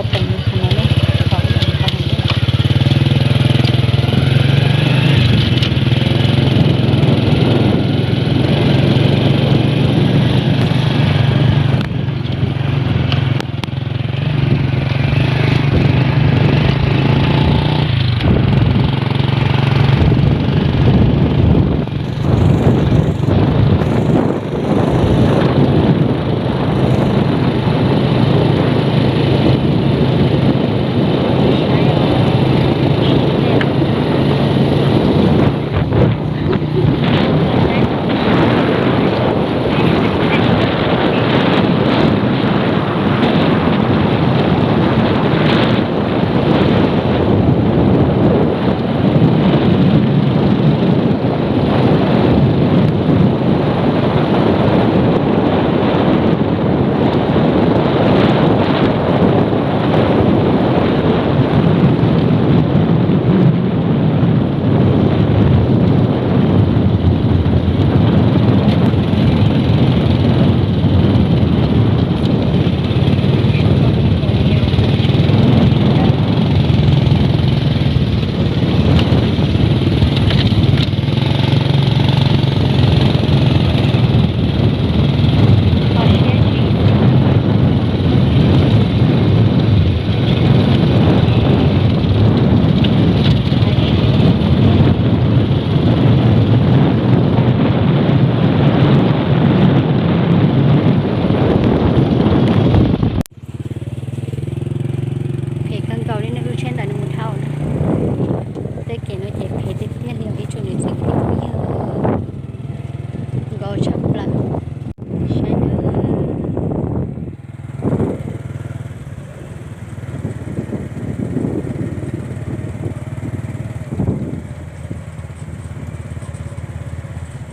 Phem kawg nkaus li, nej lub tsheb ntawm no mus dhau na. Tej kev no ces phem tiag tiag li os ib tsoom niam txiv kwv tij phooj ywg, nkaus tshaj plaws. Saib na.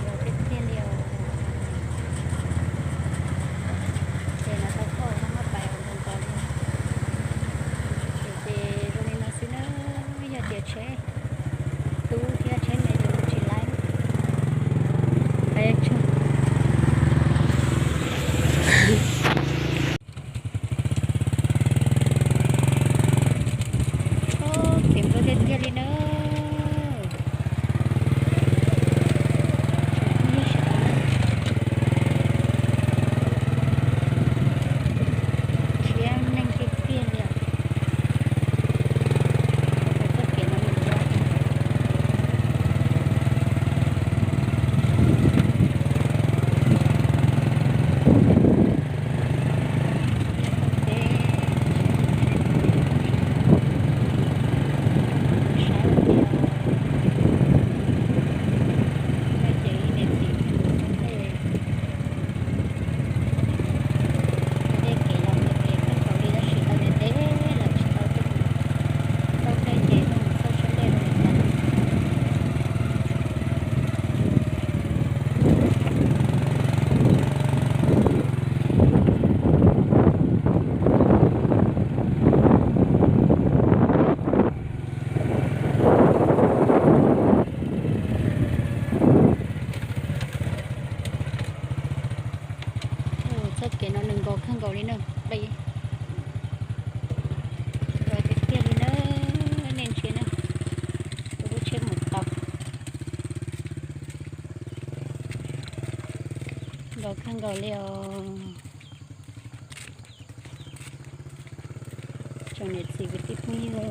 Nkaus tiag tiag li os. Ces no tau thauj no muab pais ua nkaus nkaus li. Ces zoo li no xwb na, yog tias tsheb tub thiab tsheb me ces tsis laib. Peb tsug. Ub, phem kawg tiag tiag li na. Khiav neeg tiag tiag li os. Txoj kev no mus dua. Txoj kev no nws nkaus kawg nkaus li na. Nkaus tiag tiag li na, nej ntsia na, kuv lub tsheb mus tau. Nkaus kawg nkaus li os. Tsoom niam txiv kwv tij phooj ywg,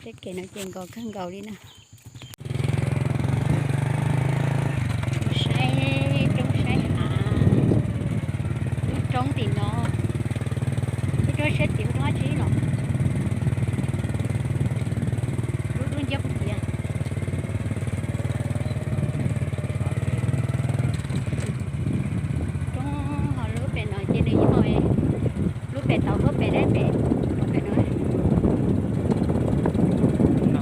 tej kev no ces nkaus kawg nkaus li na. Saib roob saib hav, lub roob tim no, lub roob siab tim lub roob dab tsi los, lub lub nciab kuv tias. Roob ho lub pem no ces nws yog lub pem tau huab pem deb pem, huab pem no,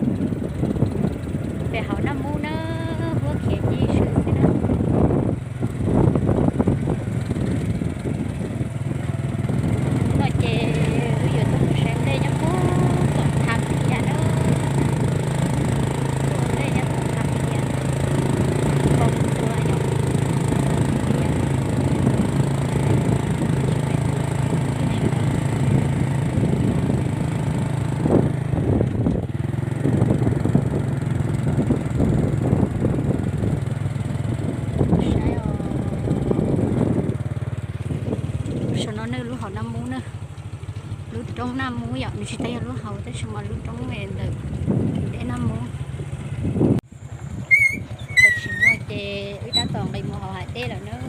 pem hauv Naj Mub na, huab khiav ci swm xwb na. No ces wb yuav tuaj mus saib nplej No ne lub hauv Naj Mub na, lub roob Naj Mub yom, nws tsis tau yog lub hauv tab sis mas lub roob ntawm dej Naj Mub. Tam sim no ces wb tab tom nqis mus hauv hav dej lawm na.